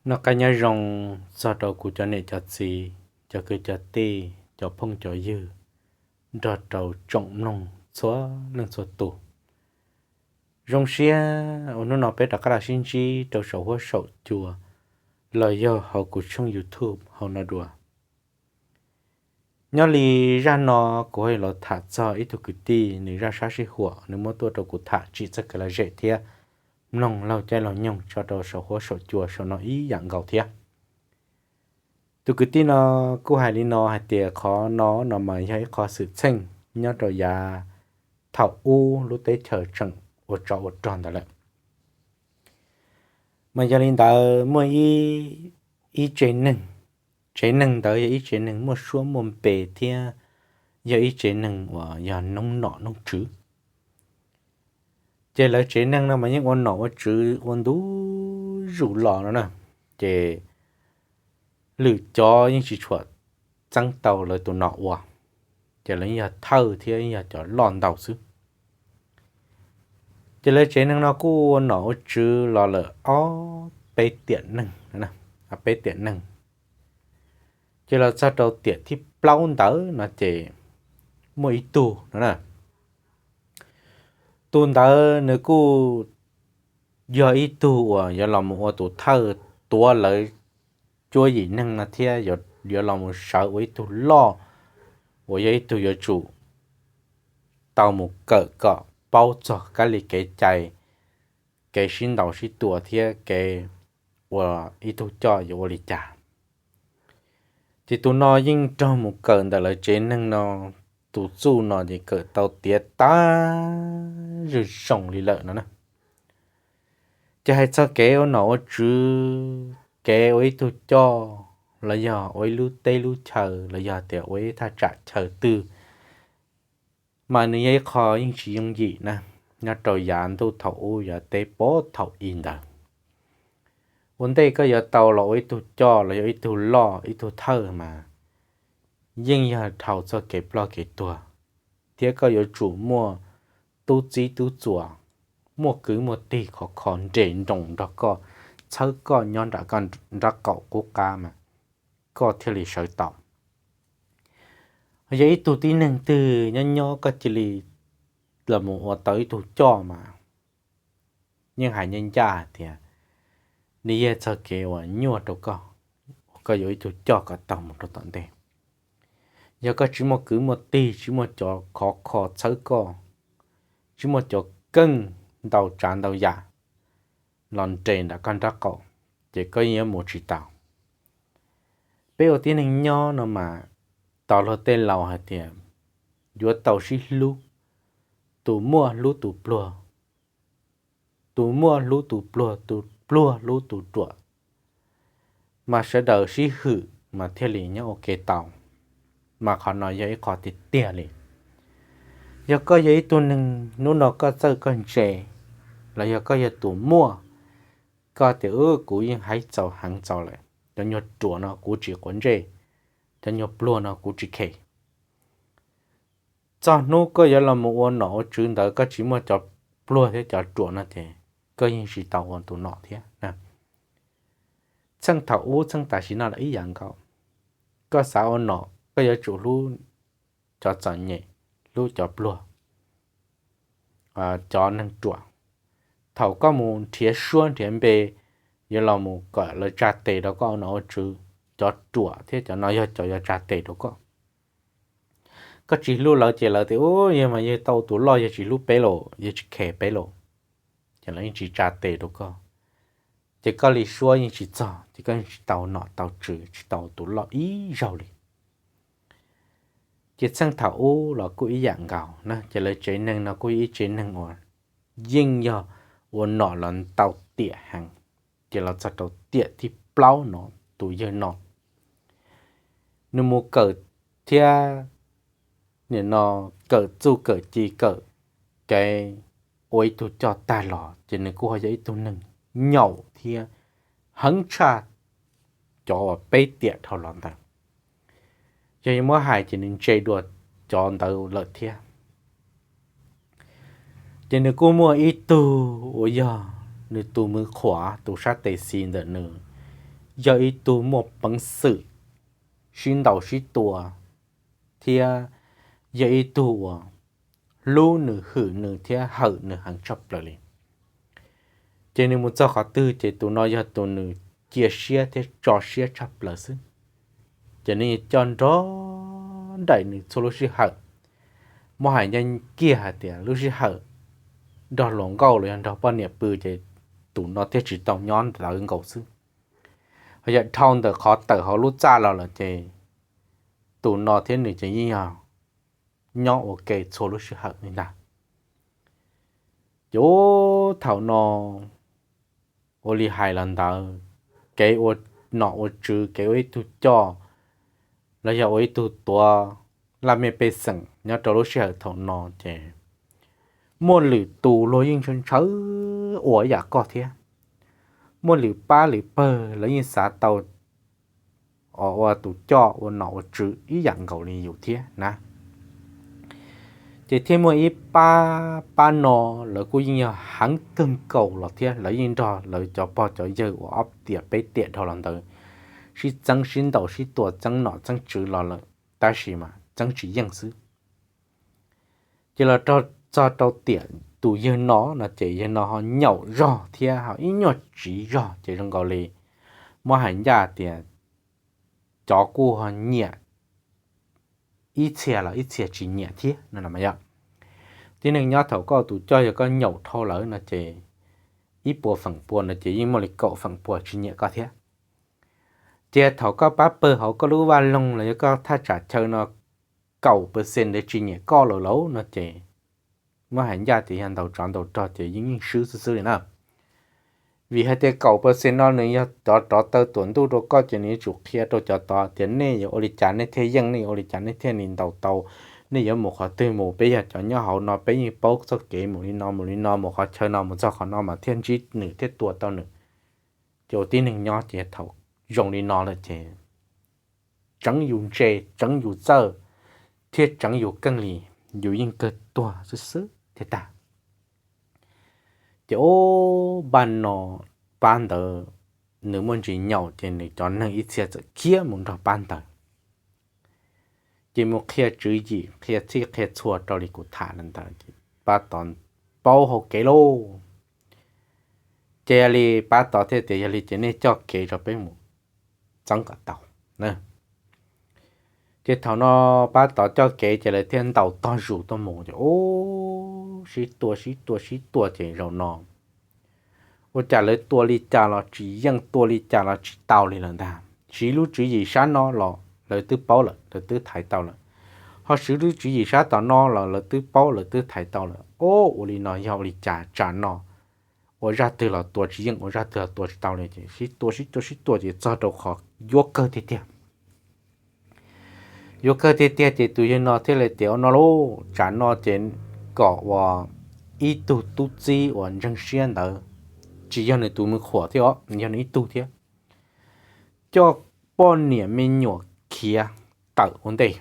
Noj qab nyob zoo txog rau kuv cov niam cov txiv, cov kwv cov tij, cov phooj cov ywg, nrog rau tsoom mloog txhua leej txhua tus. Zoo siab uas hnub no peb rov qab los sib ntsib rau saum huab saum cua los yog hauv kuv tshooj YouTube hauv no dua. Nyob li zaj no kuv ho los tham txog ib tug kwv tij, nws zaj sab sij huam nws muab tuaj rau kuv tham tsim txoj kev lom zem thiab mloog laug caij laug nyoog tso rau saum huab saum cua saum no ib yam nkaus thiab. Tus kwv tij no kuj hais li no hais tias qhov no no mas yog ib qho xwm txheej nyob rau yav thaum ub lub teb chaws tseem ua tsov ua rog ntawd lawm. Mas yog li ntawd muaj ib tsev neeg, tsev neeg ntawd yog ib tsev neeg muaj suab muaj npe thiab yog ib tsev neeg uas yog noob nom noob tswv. Ces lawv tsev neeg no mas yeej ua nom ua tswv ua ntu zus los no na, ces lwm cov yeej tsis tshua txeeb tau lawv tus nom ua, ces lawv yeej yog thawj thiab yeej yog cov loj ntau xwb. Ces lawv tsev neeg no kuj ua nom ua tswv los lawm ob peb tiam neeg, peb tiam neeg. Ces los txog rau tiam thib plaub ntawd no ces muaj ib tug no na, tus ntawd nws kuj yog ib tug uas yuav los mus ua tus thawj tuav lawv cuab yim neeg no thiab yuav los mus sawv ua ib tug loj uas yog ib tug yuav tsum tau mus kawm kom paub txog kab li kev cai, kev sib ntaus sib tua thiab kev ua ib tug coj yuav ua li cas. Ces tus no yeej raug mus kawm ntawm lawv tsev neeg no, tus txuj no ces kawm tau tiav tag zoo zoo li lawm no na. Ces hais txog kev ua nom ua tswv, kev ua ib tug coj los yog ua ib lub teb lub chaw los yog tias ua ib thaj tsam chaw twg, mas nws yog ib qho yeej tsis yooj yim na, nyob rau yav ntuj thaum ub yav teb puag thaum i ntawd. Ua ntej koj yuav tau los ua ib tug coj los yog ib tug loj ib tug thawj mas yeej yog dhau txoj kev ploj kev tuag, thiab koj yuav tsum muaj tub txib tub txuas, muaj kwv muaj tij khov kho nres nroos nrog koj, txhawb koj nyob nram koj nrab qaum qub qab mas koj thiaj li sawv tau. Yog ib tug tib neeg twg nyob nyob koj cia li los mus ua tau ib tug coj mas yeej hais ncaj ncaj hais tias nws yog txog kev uas nyuaj rau koj, koj yuav ib tug coj kom tau mus rau tom ntej. Yog koj tsis muaj kwv muaj tij, tsis muaj cov khov kho txhawb koj, tsis muaj cov keej ntau tsav ntau yam los nres nram koj nrab qaum, ces koj yeej yuav mus tsis tau. Peb ua tib neeg nyob no mas tos luag tej laus hais tias yuav tau sib hlub, tus muaj hlub tus pluag, tus muaj hlub tus pluag, tus pluag hlub tus ruam, mas sawv daws sib hwm mas thiaj li nyob ua ke tau. Mas qhov no yog ib qho tiag tiag li. Yog koj yog ib tug neeg hnub no koj txawj koj ntse, los yog koj yog tus muaj, koj tias kuv yeej haib txaus heev txaus lawm, cov nyuag ruam no kuv tsis quav ntsej, cov nyuag pluag no kuv tsis khes. Txog hnub koj yuav los mus ua nom ua tswv ntawd koj tsis muaj cov pluag thiab cov ruam no ces koj yeej tsis tau ua tus nom thiab. Txheej thaum ub txheej tam sim no los ib yam nkaus. Koj xav ua nom koj yuav tsum hlub cov txom nyem, hlub cov pluag, cov neeg ruam. Thaum koj mus nrhiav suab nrhiav npe, yuav los mus kom lawv tsa tes rau koj ua nom ua tswv, cov ruam thiab cov no yog cov yuav tsa tes rau koj. Koj tsis hlub lawv ces lawv tias, u, yog mas yog tau tus loj yog tsis hlub peb los, yog tsis khes peb los, ces lawv yeej tsis tsa tes rau koj. Ces koj li suab yeej tsis txog, ces koj yeej tsis tau nom tau tswv, tsis tau tus loj ib zaug li. Ces txheej thaum ub los kuj ib yam nkaus na, ces lawv tsev neeg no kuj yog ib tsev neeg uas yeej yog ua nom los ntau tiam heev. Ces los txog rau tiam thib plaub no, tus yawg no nws mus kawm thiab nim no kawm txuj kawm ci kawm kev ua ib tug coj tag los, ces nws kuj ho yog ib tug neeg nyaum thiab heev tshaj cov uas peb tiam dhau los ntawd. Yog yuav muab hais ces nws ntse dua cov ntawd lawm thiab. Ces nws kuj muaj ib tug uas yog nws tus mws qhuav, tus sab tes xis ntawm nws, yog ib tug muaj peev xwm sib ntaus sib tua thiab yog ib tug uas hlub nws hwm nws thiab hawm nws heev tshaj plaws li. Ces nws mus txog qhov twg ces tus no yog tus nws cia siab thiab tso siab tshaj plaws xwb. Ces nws coj nrog nraim nws txhua lub sij hawm. Muab hais ncaj kiag hais tias lub sij hawm nrog hluas nkauj los yog nrog poj niam pw ces tus no thiaj tsis tau nyob ntawd nkaus xwb. Ho yog dhau ntawm qhov tawm hauv lub txaj los lawm ces tus no thiab nws ces yeej yog nyob ua ke txhua lub sij hawm li ntag. Ces ub thaum no ua li hais los ntawd, kev ua nom ua tswv, kev ua ib tug coj los yog ua ib tug tuav laj mej pej xeem nyob rau lub sij hawm thaum no ces muaj lwm tus luag yeej ntshaw ntshaw ua ib yam koj thiab. Muaj lwm pab lwm pawg lawv yeej xav tau ua tus coj ua nom ua tswv ib yam nkaus li yus thiab na. Ces thiaj muaj ib pab, pab no lawv kuj yeej yog heev kawg nkaus los thiab, lawv yeej nrog lawv cov pog cov yawg uas ob tiam peb tiam dhau los ntawd sib txeeb sib ntaus sib tua txeeb nom txeeb tswv los lawm, tab sis mas txeeb tsis yeej xwb. Ces los txog rau tiam tus yawg no no ces yawg no ho nyaum zog thiab ho ib nyuag tsiv zog ces zoo nkaus li muab hais ncaj tias cov kuj ho nyiam ib txhia los ib txhia tsis nyiam thiab no yom. Tib neeg nyob thaum koj tus coj yog koj nyaum dhau lawm no ces ib puas feem pua no ces yeej muaj li kaum feem pua tsis nyiam koj thiab. Ces thaum koj pab pawg hauv koj lub vaj loog los yog koj thaj tsam chaw no kaum percent ntawd tsis nyiam koj lawm lauj no ces muab hais ncaj tias yog ntaus tsov ntaus rog ces yeej yeej swb xwb xwb li na. Vim hais tias kaum percent no nws yog cov rov taw tuam ntuj rau koj ces nws yuav tsum qhia rau cov tod tias nej yuav ua li cas nej thiaj yeej, nej yuav ua li cas nej thiaj li ntaus tau, nej yuav mus qhov twg mus, peb yog cov nyob hauv no peb yeej paub txoj kev mus li no mus li no, mus qhov chaw no mus txog qhov no mas thiaj ntsib nws thiaj tua tau nws. Ces ua tib neeg nyob ces thaum zoo li no lawm ces tseev yus ntse, tseev yus txawj, thiab tseev yus keej li, yus yeej kawg tuag xwb xwb thiaj tag. Ces ub pab no, pab ntawd nws muaj ntsis nyaum ces nws cov neeg ib txhia txawm khiav mus nrog pab ntawd. Ces mus qhia tswv yim qhia txhij qhia txhua rau li kuv tham ntawd ces pab tod paub hau kev lauj. Ces yog li pab tod thiaj tias yog li ces nej coj kev rau peb mus txeeb kom tau. Ces thaum no pab tod coj kev ces lawv thiaj ntaus tog zus tuaj mus ces ub sib tua sib tua sib tua ces zaum no ua cas lawv tua li cas los tsis yeej, tua li cas los tsis tau li lawm ntag. Siv lub tswv yim sab no los lawv twb paub lawm, lawv twb thaiv tau lawm, ho siv lub tswv yim sab tom no los lawv twb paub lawv twb thaiv tau lawm. Ub ua li no yog ua li cas tsam no ua zaj twg los tua tsis yeej, ua zaj twg los tua tsis tau li ces sib tua sib tua sib tua ces txog rau qhov yuav kawg tiag tiag. Yuav kawg tiag tiag ces tus yawg no thiaj li tias ua no lauj, tsam no ces kom uas ib tug tub txib uas ntseeg siab ntawd, tsis yog nws tus me qhuam thiab os, yog nws ib tug thiab, coj poj niam me nyuam khiav tawm ua ntej,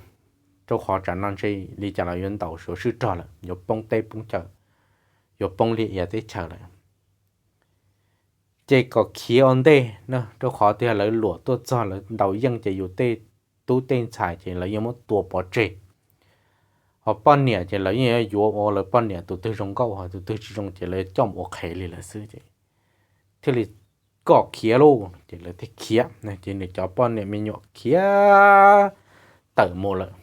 rau qhov tsam no ntshe li cas los yuav ntaus yuav swb rog lawm, yuav poob teb poob chaw, yuav poob liaj ia teb chaws lawm. Ces kom khiav ua ntej, rau qhov tias lawv luam tuaj txog lawv ntaus yeej ces yus tej tub tej ntxhais ces lawv yeej muab tua pov tseg. Ho poj niam ces lawv yeej yuav yuav ua lawv poj niam, tus twg zoo nkauj ho tus twg tsis zoo ces lawv coj mus ua qhev li lawm xwb ces thiaj li kom khiav lauj, ces lawv thiaj khiav. Ces nws cov poj niam me nyuam khiav tawm mus lawm.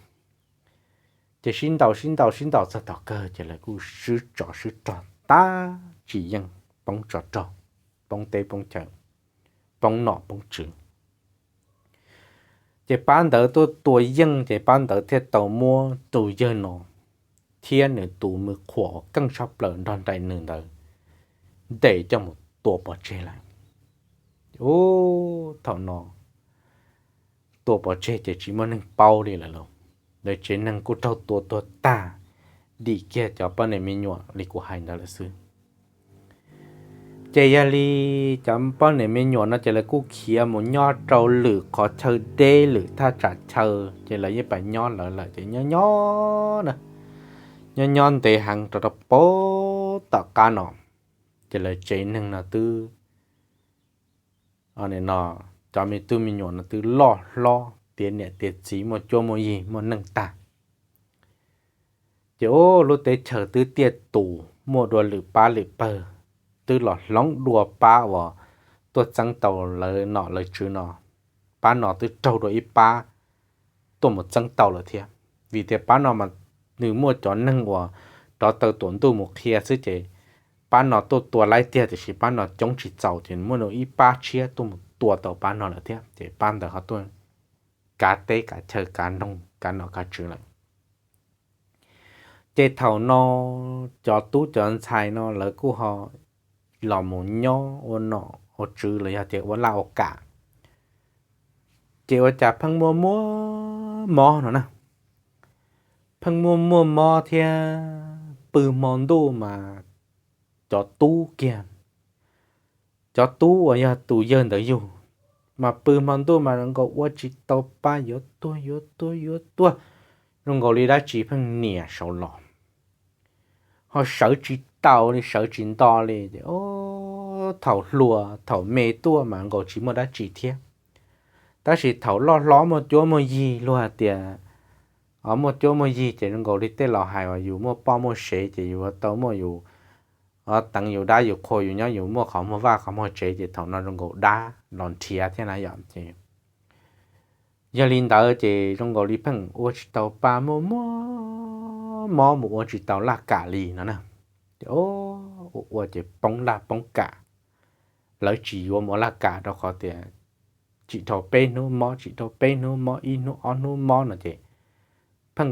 Ces sib ntaus sib ntaus sib ntaus txog tom kawg ces lawv kuj swb tsov swb rog tag, tsis yeej, poob tsov rog, poob teb poob chaw, poob nom poob tswv. Ces pab ntawd tuaj tua yeej ces pab ntawd thiaj tau muab tus yawg no thiab nws tus me qhuam uas keej tshaj plaws nrog nraim nws ntawd ntes coj mus tua pov tseg lawm. Ub thaum no tua pov tseg ces tsis muaj neeg paub li lawm lauj, lawv tsev neeg kuj raug tua tuag tag, dim kiag cov poj niam me nyuam li kuv hais ntawd lawm xwb. Ces yog li cov poj niam me nyuam no ces lawv kuj khiav mus nyob rau lwm qhov chaw deb lwm thaj tsam chaw ces lawv yeej pab nyob lawv lawm ces nyob nyob na, nyob nyob ntev heev rau rau pem tom qab no, ces lawv tsev neeg no twb no cov me tub me nyuam no twb loj hlob tiav niam tiav txiv muaj cuab muaj yig muaj neej tag. Ces ub lub teb chaws twb tiaj tus muaj dua lwm pab lwm pawg twb los hloov dua pab uas tuaj txeeb tau lawv nom lawv tswv no, pab no twb raug dua ib pab tuaj mus txeeb tau lawm thiab. Vim tias pab no mas nws muaj cov neeg uas rov taw tuam ntuj mus qhia xwb ces pab no tuaj tua laib tiag tiam sis pab no coob tsis txaus ces muaj ib pab tshiab tuaj mus tua tau pab no lawm thiab ces pab ntawd ho tuaj kav teb kav chaw kav nroog kav nom kav tswv lawm. Ces thaum no cov tub cov ntxhais no lawv kuj ho los mus nyob ua nom ua tswv los yog tias ua laj ua kam, ces ua cas pheej muaj muaj mob no na. Pheej muaj muaj mob thiab pw hmo ntuj mas cov tub kiag, cov tub uas yog tus yawg ntawd yug mas pw hmo ntuj mas zoo nkaus ua tsis tau pa yuav tuag yuav tuag yuav tuag, zoo nkaus li dab tsi pheej nias saud los, ho sawv tsis tau li sawv tsis nto li es thaum hluas thaum me tuaj mas nkaus tsis muaj dab tsi thiab. Tab sis thaum loj hlob muaj cuab muaj yig luag hais tias muaj cuab muaj yig ces zoo nkaus li tej laus hais uas yus muaj poj muaj sev ces yus tau muaj yus teev yus dab yus qhua yus nyob yus muaj qhov muag vaj qhov muag tsev ces thaum no zoo nkaus dab los nrhiav thiab na yom ces yog li ntawd ces zoo nkaus li pheej ua tsis tau pa muaj muaj mob mus ua tsis tau laj kam li no na. Ces ua ua ces poob laj poob kam, lawv tsis yuav mus ua laj kam rau qhov tias tsis dhau peb hnub mob tsis dhau peb hnub mob ib hnub ob hnub mob no ces pheej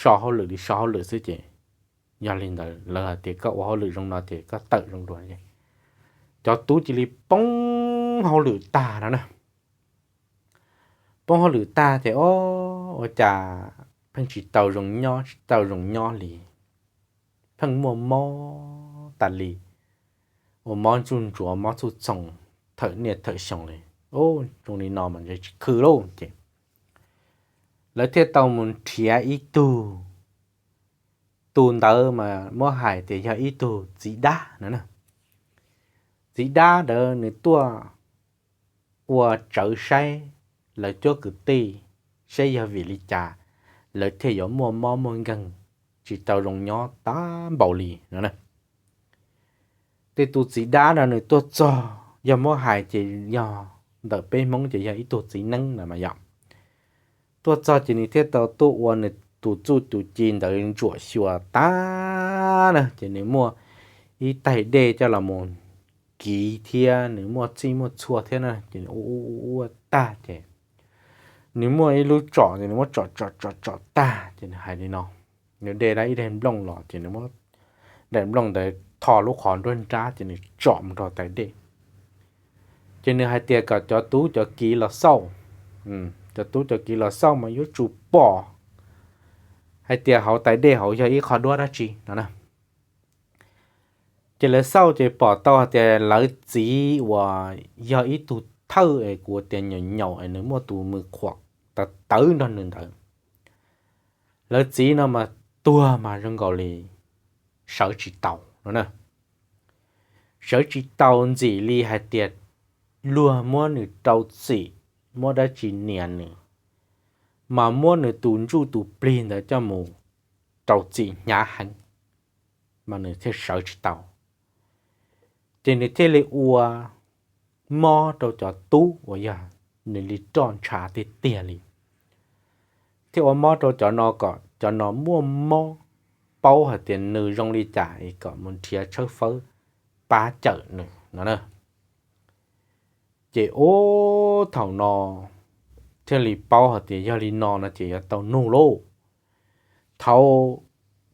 so hauj lwm li so hauj lwm xwb ces yog li ntawd lawv hais tias koj ua hauj lwm zoo no ces koj tawm zoo dua. Cov tub cia li poob hauj lwm tag no na. Poob hauj lwm tag ces o, ua cas pheej tsis tau zoo nyob tsis tau zoo nyob li, pheej muaj mob tas li, ua mob ntsuj ntsuav mob txhuj txhoov thawm niaj thawm xyoo li. Zoo li no mas ntshe tsis khw lauj ces lawv thiaj tau mus nrhiav ib tug, tus ntawd mas muab hais tias yog ib tug txiv dab no na. Txiv dab ntawd nws tuaj ua tsawv saib lawv cuab kwv tij saib yog vim li cas lawv thiaj yuav muaj mob muaj nkeeg tsis tau zoo nyob tag npaum li no na. Tej tus txiv dab no nws tuaj txog yog muab hais ces yog ntawm peb Hmoob ces yog ib tug txiv neeb na mas yom. Tuaj txog ces nws thiaj tau tuaj ua nws tus txuj tus ci ntawd ntsuam xyuas tag na ces nws muaj ib taig dej coj los mus kiv thiab nws muaj txij muaj txhua thiab na ces nws ua ua ua tag ces nws muaj ib lub tsom ces nws muab tsom tsom tsom tsom tag ces nws hais li no, nws de tau ib daim nplooj los ces nws muab daim nplooj ntawd tho lub qhov nruab nrab ces nws tsom mus rau tais dej. Ces nws hais tias kom cov tub cov kiv los xauj, cov tub cov kiv los xauj mas yuav tsum pom hais tias hauv tais dej hauv yog ib qho duab dab tsi no na. Ces lawv xauj ces pom tau hais tias lawv txiv uas yog ib tug thawj es kuv tias nyaum nyaum es nws muaj tus mws qhuam tawv tawv nrog nws ntawd, lawv txiv no mas tuag mas zoo nkaus li sawv tsis tau no na. Sawv tsis tau ntxim li hais tias luag muab nws rau txim, muab dab tsi nias nws, mas muab nws tus ntsuj tus plig ntawd coj mus rau txim hnyav heev, mas nws thiaj sawv tsis tau. Ces nws thiaj li ua mob rau cov tub uas yog nws li roj ntsha tiag tiag li, thiaj ua mob rau cov no kom cov no muaj mob, paub hais tias nws zoo li cas es kom mus nrhiav tshawb fawb pab cawm nws no na. Ces ub thaum no thiaj li paub hais tias yog li no no ces yuav tau nug lauj. Thaum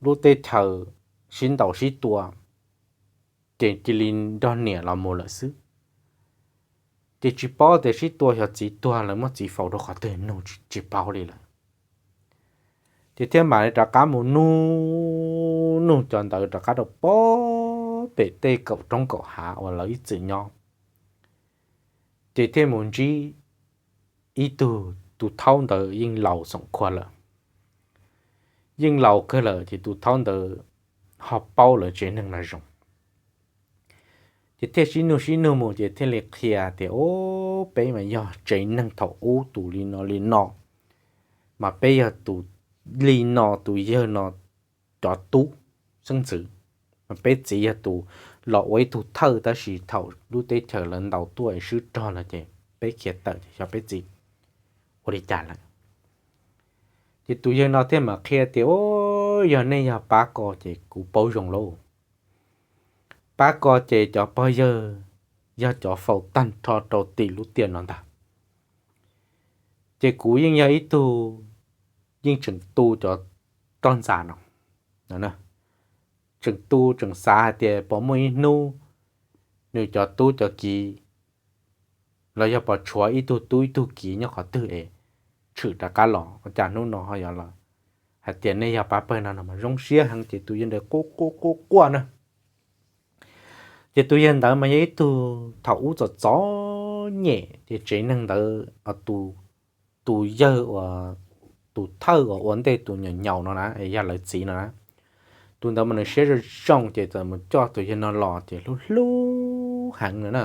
lub teb chaws sib ntaus sib tua, ces cia li nrog niam los mus lawm xwb. Ces tsis paub tias sib tua xyov txiv tuag lawv muab txiv faus rau qhov twg nug tsis paub li lawm. Ces thiaj mam li rov qab mus nug, nug cov ntawd rov qab rau pem tej kaum roob kaum hav uas lawv ib txwm nyob. Ces thiaj mus ntsib ib tug, tus thaub ntawd yeej laus xoom khua lawm, yeej laus kawg lawm ces tus thaub ntawd ho paub lawv tsev neeg no zoo. Ces thiaj sib nug sib nug mus ces thiaj li qhia tias, o, peb mas yog tsev neeg thaum ub tus li no li no, mas peb yog tus li no, tus yawg no cov tub xeeb ntxwv, mas peb txiv yog tus los ua ib tug thawj tab sis thaum lub teb chaws lawv ntaus tuaj swb rog no ces peb khiav tawm ces xyov peb txiv ua li cas lawm. Ces tus yawg no thiaj mam qhia tias, o, yog nej yog pab ko ces kuv paub zoo lauj. Pab ko ces cov pog yawg yog cov faus tag nrho rau tim lub tiaj no ntag. Ces kuv yeej yog ib tug yeej tseem tu cov roj ntxas no, tseem tu tseem xav hais tias puas muaj ib hnub nws cov tub cov kiv los yog puas tshuav ib tug tub ib tug kiv nyob qhov twg es tshwm rov qab los, ua cas hnub no ho yuav los hais tias nej yog pab pawg no no mas zoo siab heev ces tus yawg ntawd quaj quaj quaj quaj na. Ces tus yawg ntawd mas yog ib tug thaum ub txom txom nyem ces tsev neeg ntawd, tus yawg uas, tus thawj uas ua ntej tus nyaum nyaum no na, yog lawv txiv no na, tus ntawd mas nws siab zoo zoo ces txawm mus coj tus yawg no los ces hlub hlub heev no na,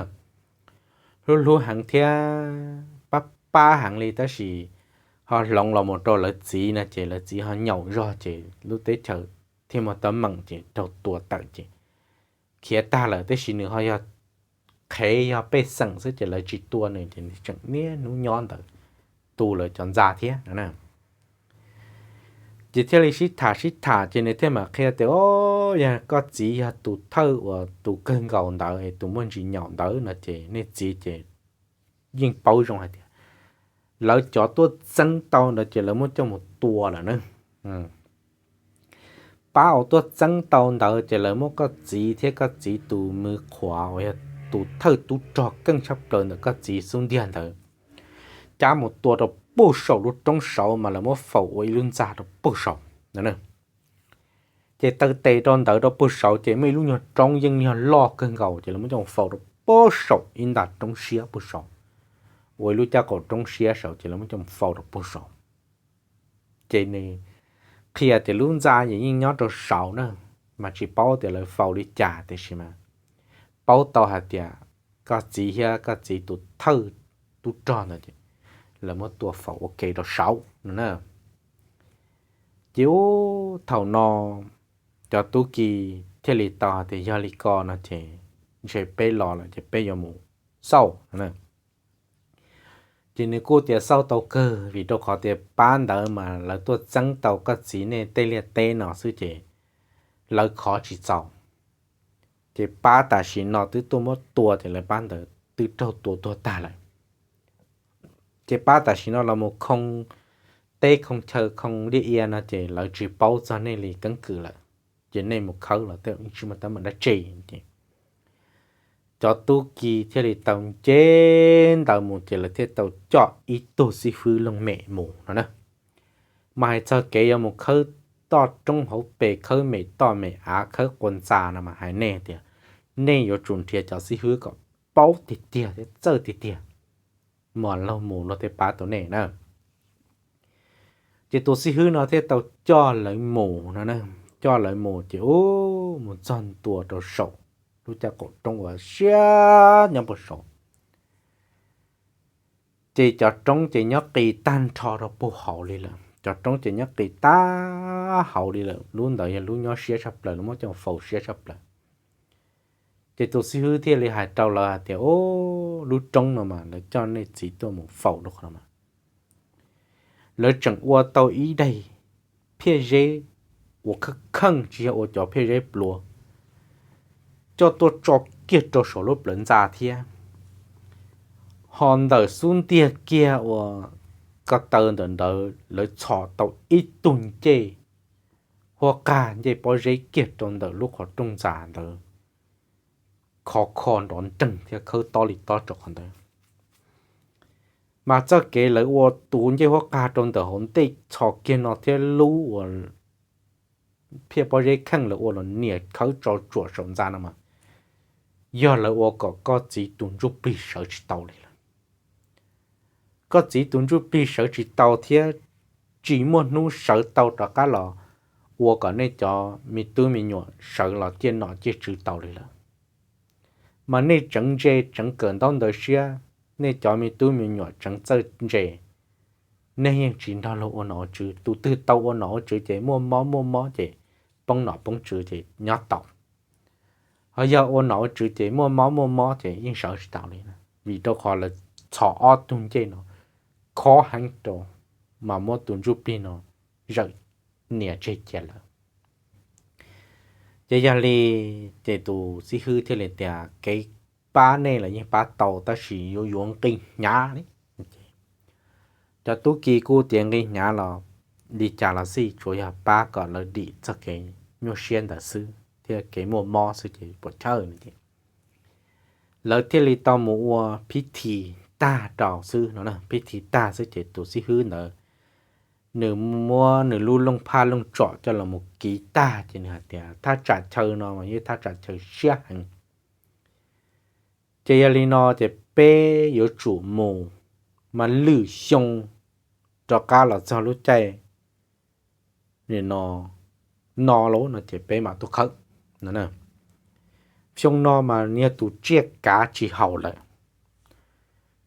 hlub hlub heev thiab pab pab heev li tab sis ho hloov los mus rau lawv txiv no ces lawv txiv ho nyaum zog ces lub teb chaws thiaj muaj teeb meem ces raug tua tawm ces khiav tag lawm tab sis nws ho yog qhev yog pej xeem xwb ces lawv tsis tua nws ces nws tseem niaj hnub nyob ntawd tu lawv cov ntxa thiab no na. Ces thiaj li sib tham sib tham ces nws thiaj mam qhia tias, o, yog koj txiv yog tus thawj uas tus kawg nkaus ntawd es tus muaj ntsis nyaum ntawd no ces nej txiv ces yeej paub zoo hais tias lawv cov tuaj txeeb tau ntawd ces lawv muab coj mus tua lawm na. Pab uas tuaj txeeb tau ntawd ces lawv muab koj txiv thiab koj txiv tus me qhuav uas yog tus thawj tub rog keej tshaj plaws ntawm koj txiv xub ntiag ntawd cab mus tua rau puag saum lub roob saud mas lawv muab faus ua ib lub ntxa rau puag saud no. Ces taw tes rau ntawd rau puag saud ces muaj ib lub nyuag roob yeej yog loj kawg nkaus ces lawv muab coj faus rau puag saum ib nta roob siab puag saud, ua ib lub caj qaum roob siab saud ces lawv muab coj faus rau puag saud. Ces nws qhia tias lub ntxa yeej nyob rau saud na, mas tsis paub tias lawv faus li cas tiam sis mas paub tau hais tias koj txiv thiab koj txiv tus thawj tub rog ntawd lawv muab tua faus ua ke rau saud no na. Ces ub thaum no cov tub ki thiaj li tau hais tias yog li ko no ces ntshe peb los lawm ces peb yuav mus xauj. Ces nws kuj tias xauj tau kawg vim rau qhov tias pab ntawd mas lawv tuaj txeeb tau koj txiv nej tej liaj teb no xwb ces lawv khov tsis txaus. Ces pab tam sim no twb tuaj muab tua ces lawv pab ntawd twb raug tua tuag tag lawm. Ces pab tam sim no los mus khoo teb khoo chaw khoo liaj ia no ces lawv tsis paub txog nej li keeb kwm lawm, ces nej mus khawb los tej tsis muaj teeb meem dab tsi. Ces cov tub ki thiaj li tau nce ntawd mus ces lawv thiaj tau coj ib tug xib fwb looj mem mus no na. Mas hais txog kev yuav mus khawb toj roob hauv pes khawb mem toj mem av khawb quas ntxa no mas hais nej tias nej yuav tsum nrhiav cov xib fwb kom paub tiag tiag thiab txawj tiag tiag mas luag mus luag thiaj pab tau nej na. Ces tus xib fwb no thiaj tau coj lawv mus no na, coj lawv mus ces ub mus txog ntua rau saum lub caj qaum roob uas siab nyob puag saud. Ces cov roob ces nyob qis tag nrho rau puag hauv li lawm, cov roob ces nyob qis tag hauv li lawm, lub ntawd yog lub nyob siab tshaj plaws, lawv muab coj faus siab tshaj plaws. Ces tus xib fwb thiaj li hais rau lawv hais tias, o, lub roob no mas lawv coj nej txiv tuaj mus faus rau qhov no mas lawv tseem ua tau ib daim phiaj zeb uas kheej kheej tsis yog ua cov phiaj zeb pluav coj tuaj tso kiag rau saum lub plawv ntxa thiab. Ho ntawm xub ntiag kiag uas ko taw ntawm ntawd lawv txhos tau ib tug ncej huab qag ncej pob zeb kiag rau ntawm lub qhov rooj ntxa ntawd, khov kho nrov nreeg thiab khawb tob li tob rau qhov ntawd. Mas txoj kev lawv ua tus ncej huab qag rau ntawm hauv ntej txhos kiag no thiab lub uas phiaj pob zeb kheej lawv ua los nias khawb tso tsuam saum ntxa no mas yog lawv ua kom koj txiv tus ntsuj plig sawv tsis tau li lawm. Koj txiv tus ntsuj plig sawv tsis tau thiab tsis muaj hnub sawv tau rov qab los ua kom nej cov me tub me nyuam sawv los ciaj nom ciaj tswv tau li lawm. mas nej tseev ntse tseev kawm ntaub ntawv siab, nej cov me tub me nyuam tseev txawj ntse, nej yeej tsis nrog luag ua nom ua tswv. Tus twg tau ua nom ua tswv ces muaj mob muaj mob ces poob nom poob tswv ces nyob tau. Ho yog ua nom ua tswv ces muaj mob muaj mob ces yeej sawv tsis tau li, vim rau qhov lawv txhos ob tug ncej no khov heev rau, mas muab tus ntsuj plig no zawm nias tseg cia lawm. Ces yog li, ces tus xib hwb thiaj li tias kev pab nej los yeej pab tau tab sis yuav yuav nqi hnyav li. Cov tub ki kuj tias nqi hnyav los li cas los xij, tsuas yog pab kom lawv dim txoj kev nyuaj siab ntawd xwb thiab kev muaj mob xwb ces puas chawj no ces lawv thiaj li tau mus ua phib thi tag rau xwb no. Phib thi tag xwb ces tus xib hwb ntawd nws muab nws lub looj phaj looj tsom coj los mus kiv tag ces nws hais tias thaj tsam chaw no mas yog thaj tsam chaw siab heev. Ces yog li no ces peb yuav tsum mus mas lwm xyoo rov qab los txog lub caij no, no lauj no ces peb mam tuaj khawb no. Xyoo no mas yog tus tsiaj kav tsis haum lawm.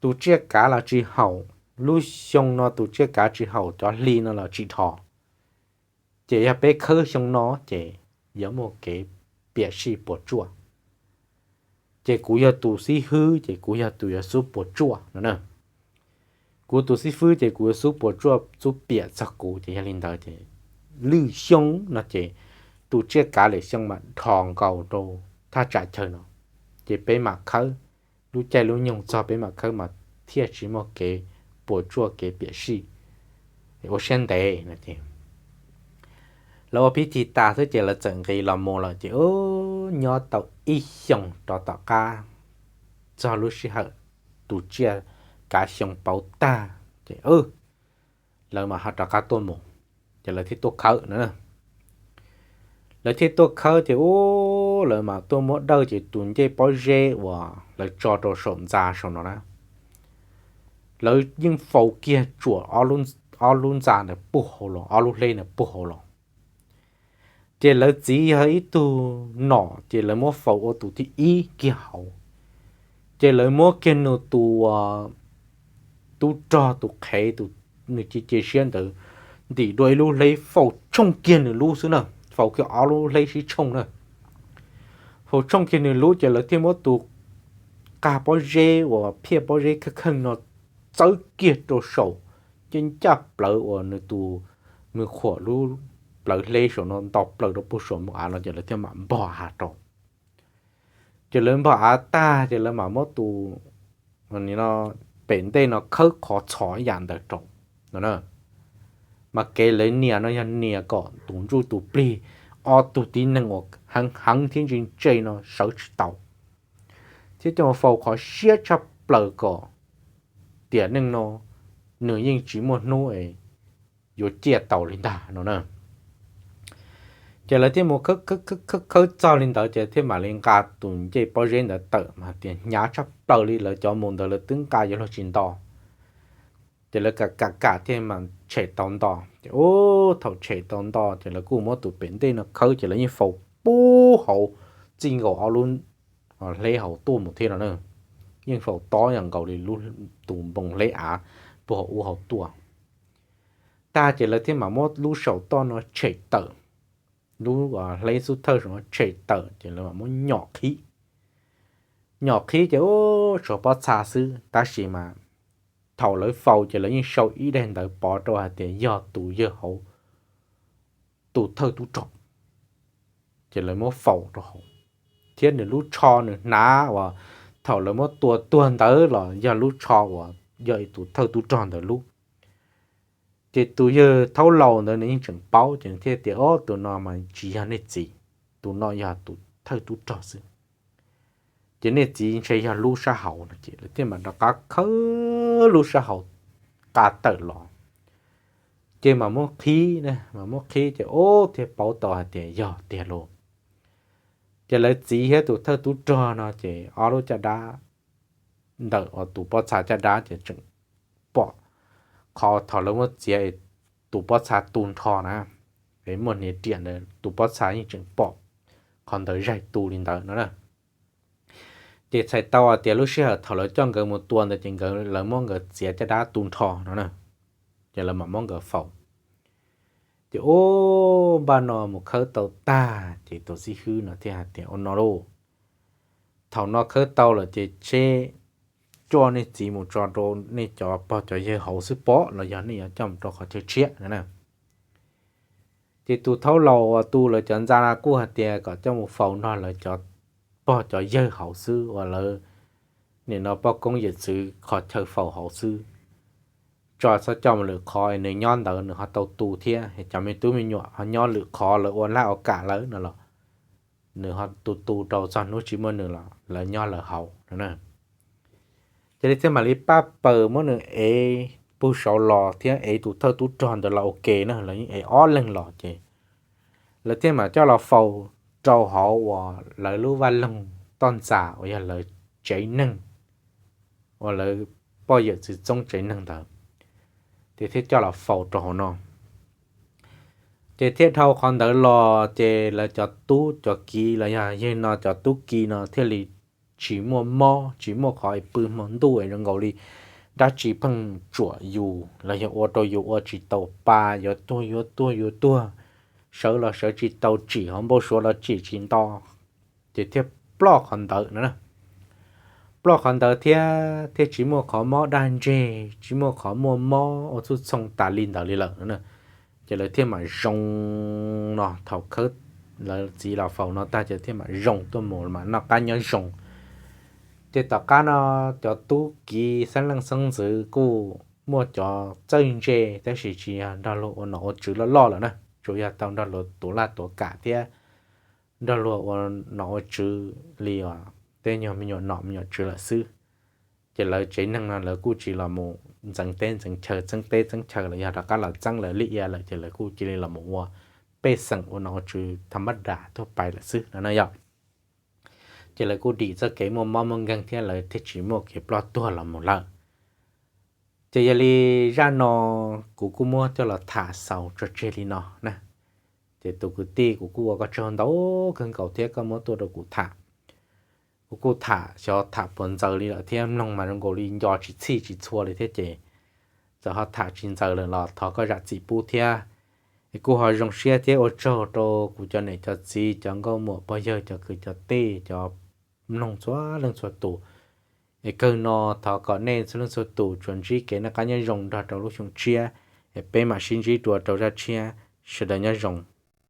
Tus tsiaj kav los tsis haum, lub xyoo no tus tsiaj kav tsis haum, cov hli no los tsis dhos. Ces yog peb khawb xyoo no ces yuav muaj kev piam sij puas tsuaj. Ces kuv yog tus xib hwb ces kuv yog tus yuav xub puas tsuaj no. Kuv tus xib hwb ces kuv yuav xub puas tsuaj, xub piam txog kuv ces yog li ntawd ces lwm xyoo no ces tus tsiaj kav lwm xyoo mas dhos nkaus rau thaj tsam chaw no, ces peb mam khawb, lub caij lub nyoog txog peb mam khawb mas thiaj tsis muaj kev puas tsuaj kev piam sij. Ua siab ntev no ces lawv ua phib thi tas xwb ces lawv txawm nqis los mus lawm ces nyob tau ib xyoos rov tom qab txog lub sij hawm tus tsiaj kav xyoo pauv tag ces lawv mam ho rov qab tuaj mus, ces lawv thiaj tuaj khawb no. Lawv thiaj tuaj khawb ces ub, lawv mam tuaj muab dawj ces tus ncej pob zeb uas lawv tso rau saum ntxa saum no na, lawv yeej faus kiag tsuam ob lub ntxa ntawd puag hauv los, ob lub hleb ntawd puag hauv los. Ces lawv txiv yog ib tug nom ces lawv muab faus ua tus thib ib kiag hauv. Ces lawv muab kiag nws tus tub rog tus qhev, tus nws cia cia siab ntawd ntim dua ib lub hleb faus tshooj kiag nws lub xwb na, faus kiag ob lub hleb sib tshooj na. Faus tshooj kiag nws lub ces lawv thiaj muab tus qab pob zeb uas phiaj pob zeb kheej kheej no txawb kiag rau saum, ces ncaj plaws uas nws tus, nws qhuam lub plawv hleb saum no nto plaws rau puag saum npoo av no ces lawv thiaj mam npog av rau. Ces lawv npog av tag ces lawv mam muab tus pem ntej no khawb qhov txhos ib yam ntawd rau no. Mas kev lawv nias no yog nias kom tus ntsuj tus plig, ob tug tib neeg uas heev heev thiab ntse ntse no sawv tsis tau, thiab coj faus qhov siab tshaj plaws kom tiam neej no nws yeej tsis muaj hnub es yuav ciaj tau li ntag no na. Ces lawv thiaj mus khawb khawb txog li ntawd ces thiaj mam li nqa tus ncej pob zeb ntawd tawm mas tias hnyav tshaj plaws li, lawv cov mus ntawd lawv twb nqa yuav luag tsis nto. Ces lawv kam kam kam thiaj mam tshem tau nto ces ub, thaum tshem tau nto ces lawv kuj muab tus pem ntej no khawb ces lawv yeej faus puag hauv, txij nkaus ob lub hleb hauv tuaj mus thiab no na. Yeej faus tob yam nkaus li tus npoo hleb av puag hauv ub hauv tuaj. Tag ces lawv thiaj mam muab lub saum toj no tshem tawm, lub hleb xub thawj saum no tshem tawm ces lawv mam muab nyom qhib. Nyom qhib ces ub, tshuav pob txha xwb tab sis mas thaum lawv faus ces lawv yeej sau ib daim ntawv pov rau hais tias yog tus yawg hauv tus thawj tub rog, ces lawv muab faus rau hauv, thiab nws lub tsho nws hnav uas thaum lawv muab tua tuag ntawd los yog lub tsho uas yog tus thawj tub rog ntawd lub. Ces tus yawg thaub laus ntawd nws yeej tseem paub ces nws thiaj tias, Ob, tus no mas tsis yog nej txiv, tus no yog tus thawj tub rog xwb. Ces nej txiv ntshe yog lub sab hauv no. Ces lawv thiaj mam rov qab khawb lub sab hauv qa tawm los, ces mam muab qhib, mam muab qhib ces ub thiaj paub tau hais tias yog tiag lauj. Ces lawv txiv thiab tus thawj tub rog no ces ob lub caj dab ntawm tus pob txha caj dab ces tseem pom qhov thaum lawv muab txiav tus pob txha tu nrho na, es muaj hniav riam ntawd tus pob txha yeej tseem pom qhov ntawd zaig tu li ntawd no na. Ces txhais tau hais tias lub sij hawm thaum lawv coj nkawd mus tua ntawd ces nkawd, lawv muab nkawd txiav caj dab tu nrho no na, ces lawv mam muab nkawd faus. Ces ub, npaj no mus khawb tau tag ces tus xib hwb no thiaj hais tias, Ua no lauj, thaum no khawb tau lawm ces seb coj nej txiv mus tso rau nej cov pog cov yawg hauv xwb pob, los yog nej yuav coj mus rau qhov chaw tshiab no na. Ces tus thaub laus uas tu lawv cov ntxa no kuj hais tias kom coj mus faus nrog lawv cov pog cov yawg hauv xwb, uas lawv nim no poj koob yawm txwv qhov chaw faus hauv xwb, tso txhob coj mus lwm qhov, nws nyob ntawd nws ho tau tu thiab, cov me tub me nyuam ho nyob lwm qhov lawv ua laj ua kam lawv no los nws ho tu tu rau txog hnub tsis muaj nws los lawv nyob lawv hauv no na. Ces li thiaj mam li pab paws muab nws ev pug saud los thiab ev tus thawj tub rog ntawd los ua ke na, lawv yeej ev ob leeg los ces lawv thiaj mam coj los faus rau hauv uas lawv lub vaj loog toj ntxas uas yog lawv tsev neeg, uas lawv poj yawm txwv txoob tsev neeg ntawd, ces thiaj coj los faus rau hauv no. Ces thiaj dhau qhov ntawd los ces lawv cov tub cov kiv los yog yawg no cov tub kiv no thiaj li tsis muaj mob tsis muaj qhov es pw hmo ntuj es zoo nkaus li dab tsi pheej tsuam yus los yog ua rau yus ua tsis tau pa, yuav tuag yuav tuag yuav tuag, sawv los sawv tsis tau, tsim hauv npau suav los tsim tsis nto, ces thiaj ploj qhov ntawd no. Ploj qhov ntawd thiab thiaj tsis muaj qhov mob daj ntseg, tsis muaj qhov muaj mob ua txhub txhoo tas li ntawd li lawm no. Ces lawv thiaj mam zoo no, thaum khawb lawv txiv los faus no tag ces thiaj mam zoo tuaj mus mam noj qab nyob zoo. Ces tom qab no cov tub kiv xeeb leej xeeb ntxwv kuj muaj cov txawj ntse, tab sis tsis yog nrog luag ua nom ua tswv loj loj lawm na, tsuas yog tau nrog luag tuav laj tuav kam thiab nrog luag ua nom ua tswv li os, tej nyuag me nyuam nom me nyuam tswv lawm xwb. Ces lawv tsev neeg no lawv kuj tsis los mus ntxeev teb ntxeev chaw, txeeb teb txeeb chaw los yog rov qab los txeeb lawv li ia lawm, ces lawv kuj cia li los mus ua pej xeem ua nom ua tswv thas mas das tuaj pais lawm xwb no na yog. Ces lawv kuj dim txoj kev muaj mob muaj nkeeg thiab lawv thiaj tsis muaj kev ploj tuag los mus lawm. Ces yog li zaj no kuv kuj muab coj los tham xaus tso tseg li no na. Ces tus kwv tij, kuv kuj ua koj tsaug ntau kawg nkaus thiab koj muab tuaj rau kuv tham. Kuv kuj tham xyov tham puas ntxaws li lawm thiab, mloog mas zoo nkaus li nco tsis txhij tsis txhua li thiab ces txawm ho tham tsis ntxaws lawm los thov koj zam txim pub thiab. Es kuj ho zoo siab thiab ua tsaug rau kuv cov niam cov txiv, cov nkauj muam pog yawg, cov kwv cov tij, cov mloog txhua leej txhua tus. Es kawg no thov kom nej txhua leej txhua tus tsuas ntsib kev noj qab nyob zoo nrog rau lub xyoo tshiab, es peb mam sib ntsib dua rau zaj tshiab, sawv daws nyob zoo.